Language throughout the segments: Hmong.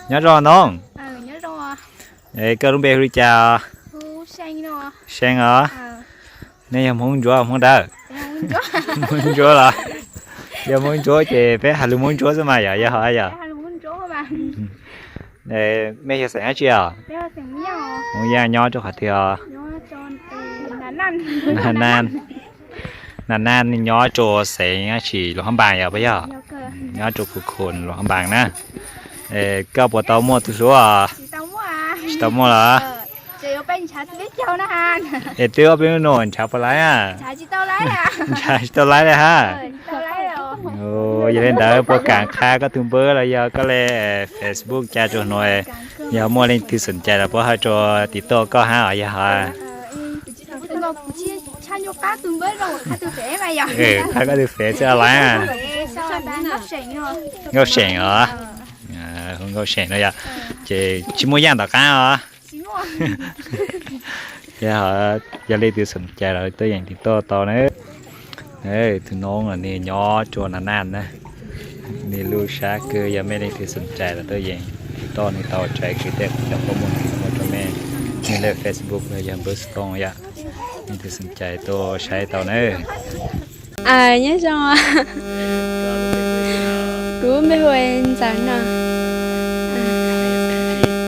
Nyob zoo ntoo. Koj lub npe hu li cas? See os. Nej yog Hmoob Ntsuab Hmoob Dawb? Hmoob Ntsuab los? Yog Hmoob Ntsuab ces peb hais lus Hmoob Ntsuab xwb mas yom, yog hov yom. Mej yog xeem dab tsi os? Hmoob Yaj nyob rau qhov twg os? Nas Nas nyob rau xeem dab tsi, Luam Hab Npaas yog puas yog? Nyob rau Phu Khun Luam Hab Npaas na. Koj puas tau muaj tus hlub os? Tsis tau muaj los? Es twb ob peb hnub no ntshav puas laib a? Ntshav tsis tau laib li hab. Yog li ntawd puas kam qha koj tus npawb los yog koj li Facebook cai rau hauv no, yog muaj leej twg xoom cai los puas hais rau tim toj koj hab os yog hov? Qha koj tus fev xwb laib. Nkauj Seem os? Hu Nkauj Seem no yog. Ces tsis muaj Yaj tom qab os? Yog leej twg xoom cai los tuaj yeem tim toj tau na. Tus noob los nws nyob rua Nas Nas na. Nws lub sab kawg, yog mej leej twg xoom cai los tuaj yeem tim toj nws tau, tsav kiv tej qhov cov qhob muag nws muab rau mej. Nws lej Facebook los yog npawb xov tooj yom. Leej twg xoom cai tuaj saib tau na. Nyob zoo, kuv npe hu Ntxawm no.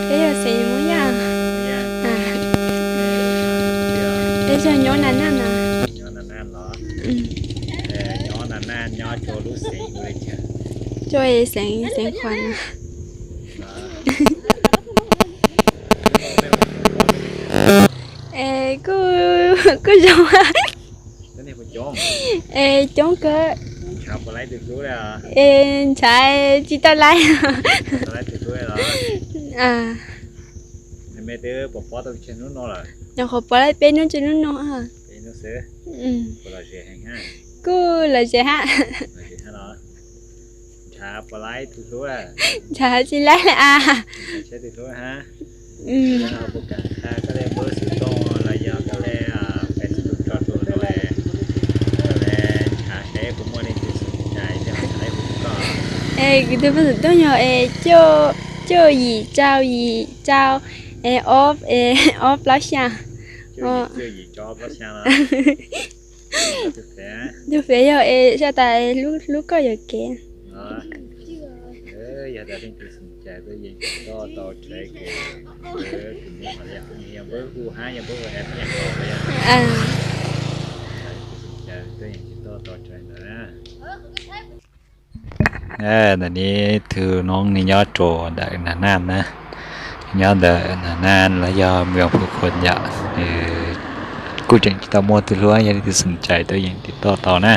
Peb yog xeem Hmoob Yaj. Peb yog nyob Nas Nas no. Rua xeem, xeem Khuam no. Es kuj, kuj zoo. Es coob kawg. Es ntshav tsis tau laib. Nyuam qhuav pov laib peb hnub tsis hnub no. Kuj lom zem hab. Ntshav tsis laib a. Es kuv tus phej xwm tooj yog es cuaj yim rau yim rau es ob, es ob plaub xya. Tus fev yog es saj tas hlub koj yuam kev. Ntawm no ib tug noob nws nyob rau ntawm Nas Nas na, nyob ntawm Nas Nas los yog Moos Phu Khun yom. Kuj tseem tsis tau muaj tus hlub, yog leej twg xoom cai tuaj yeem tim toj tau na.